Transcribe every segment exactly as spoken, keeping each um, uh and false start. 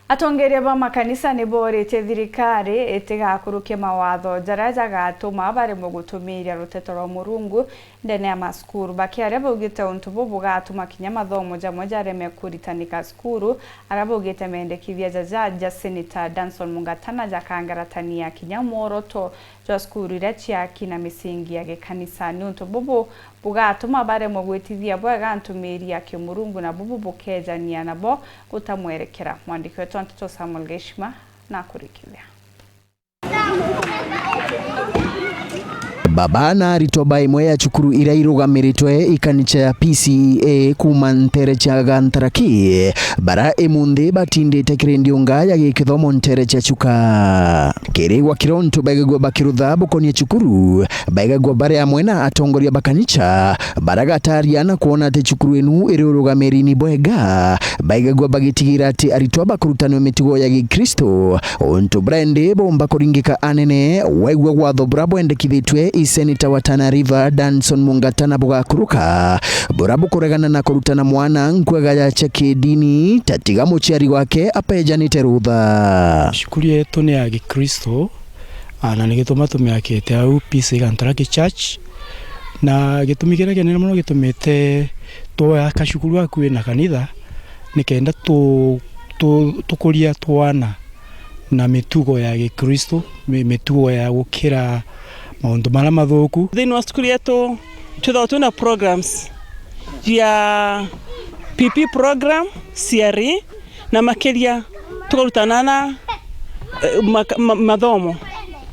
Atongeria ba makanisa ni booritie thirikari itigakurukie mawatho jaria jagatuma baremwe gutumiiria ruteto rwa Murungu ndene ya masukuru. Bakiaria baugite untu buu bugatuma kinya mathomo jamwe jareme kuritanika cukuru, aria baugite mendekithia jaja ja Senator Danson Mungatana jakangaratania kinya mworoto jwa cukuru iria ciaki na misingi ya gikanisa. Ni untu bubu bugatuma baremwe gwitithia bwega ntumiiri ya kimurungu, na bubu bukejania nabo gutamwerekera. Mwandiki wetu wa nteto Samuel Geshima nakurikithia. Baba na aritwa ba imwe ya cukuru iria irugamiritwe i kanisa ya P C E A kuuma ntere cia Gantaraki, bara imunthi batindite kiri ndiunga ya gikithomo ntere cia Chuka. Kirigwa kiri untu baigagua bakirutha bukonie cukuru, baigagua bari amwe na atongoria ba kanisa, baragataria na kwona ati cukuru inu iri urugamirini bwega, baigagua bagitigira ati aritwa bakurutanua mitugo ya Gikristo, untu buria indi bumba kuringika anene, waigua watho buria bwendekithitue i Senator wa Tana River, Danson Mungatana, bugakuruka, buria bukuregana na kurutana mwana nkuega ya cia kidini, ta tiga muciari wake apejanite rutha. Cukuru yetu ni ya Gikristo, ah, na ni gituma tumiakite au P C Gantaraki Church. Na gitumi kiria kinene mono gitumite twoya kacukuru akui na kanitha, ni kenda tu-, tu-, tukuria twana na mitugo ya Gikristo, mi-, mitugo ya gukira mauntu maria mathuku. Thiini wa cukuru yetu, twithagwa twina programs ya P P program, C R E, na makiria tukarutana na, eh, maka-, ma-, mathomo.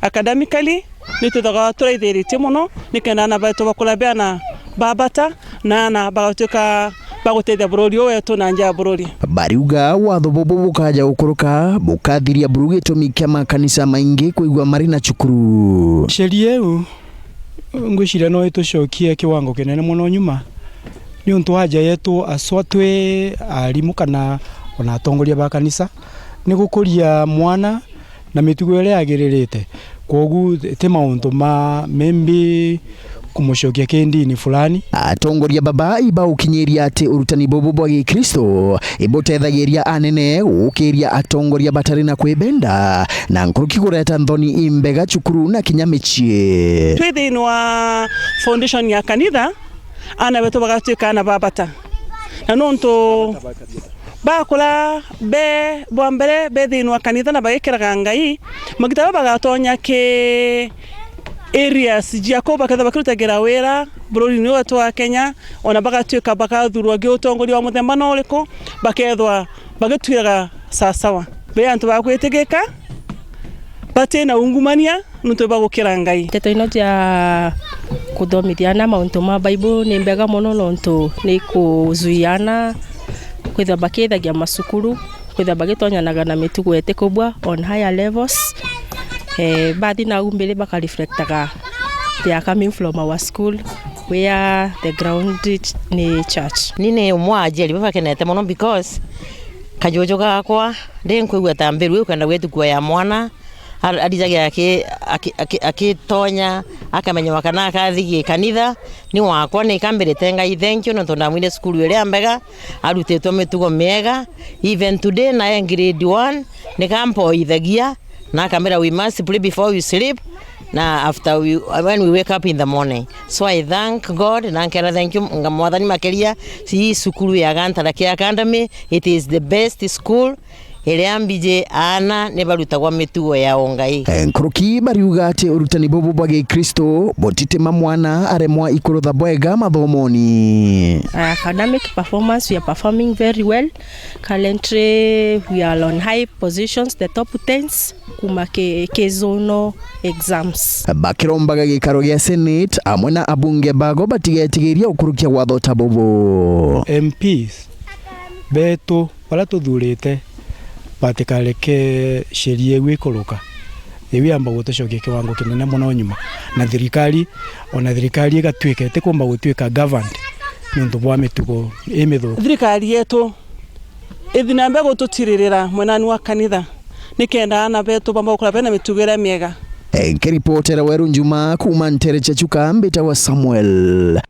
Academically, ni twithagwa turaithiritie mono, ni kenda aana betu bakura be aana ba bata, na aana bagatuika ba gutethia bururi uu wetu na nja ya bururi. Bariuga watho bubu bukaja gukuruka, bukathiria buru gitumi kia makanisa maingi kwigua mari na cukuru. Sheria iu, ngwiciria no itucokie kiwango kinene mono nyuma, niuntu aja yetu aswa twi arimu kana ona atongoria ba kanisa, ni gukuria mwana na mitugo iria yagiririte. Kwogu ti mauntu ma maybe kumucokia kidini fulani. Atongoria baba ibaukinyiria ati urutani bubu bwa Gikristo ibutethagiria anene gukiria atongoria batari na kwibenda, na nkuruki kureta nthoni imbega cukuru na kinya micii. Twi thiini wa foundation ya kanitha, aana betu bagatuika aana ba bata. Na nontu bakura be bwa mbere be thiini wa kanitha na bagikiraga Ngai, magita bau bagatonya ki areas cia kuu bakethirwa bakirutagira wira bururi-ini wetu wa Kenya, ona bagatuika bakathurwa gi utongoria wa muthemba no uriku, bakethwa bagitwiraga sawasawa. Be antu ba kwitikika, bati na ungumania, nontu bagukira Ngai. Nteto ino cia kuthomithia aana mauntu ma Bible ni mbega mono, nontu ni ikuzuia aana kwithirwa bakithagia macukuru, kwithirwa bagitonyanaga na mitugo itikubwa on higher levels. Eh, bathi nau mbere bakareflectaga they are coming from our school, where the ground ni church. Ni ni umwe wa aciari babakenete mono because kajuju gakwa ndi nkwigua ta mbiru ikwenda gwitukua ya mwana, Ar-, arijagia aki-, aki-, aki-, akitonya, akamenywa kana akathi gi kanitha, ni wakwa, ni kambirite Ngai thank you, nontu ndamwire cukuru iria mbega, arutitwe mitugo miega, even today nae grade one, ni kampoithagia, na akambira, "We must pray before we sleep, na after we, when we wake up in the morning." So I thank God, na nkera thank you, nga-, Mwathani makiria, hii cukuru ya Gantaraki Academy, it is the best school, iria mbiji aana ni barutagwa mitugo ya ungai. Nkuruki bariuga ati urutani bubu bwa Gikristo butitima mwana aremwa ikurutha bwega mathomoni. Academic performance, we are performing very well. Currently, we are on high positions, the top tens, kuma ki, ki zonal exams. Bakirombaga gikaro gia Senate amwe na abunge bago batigetigiria ukurukia watho ta bubu. M Ps betu baria tuthurite batikareke sheria iu ikuruka. Iu yamba gutucokia kiwango kinene mono nyuma. Na thirikari, ona thirikari igatuika itikumba gutuika governed niuntu bwa mitugo imithuku. Thirikari yetu ithi na mbere gututiririra mwenani wa kanitha, nikenda aana betu bamba gukura bena mitugo iria miega. Nkiripotera Weru Njuma kuuma ntere cia Chuka, mbitagwa Samuel.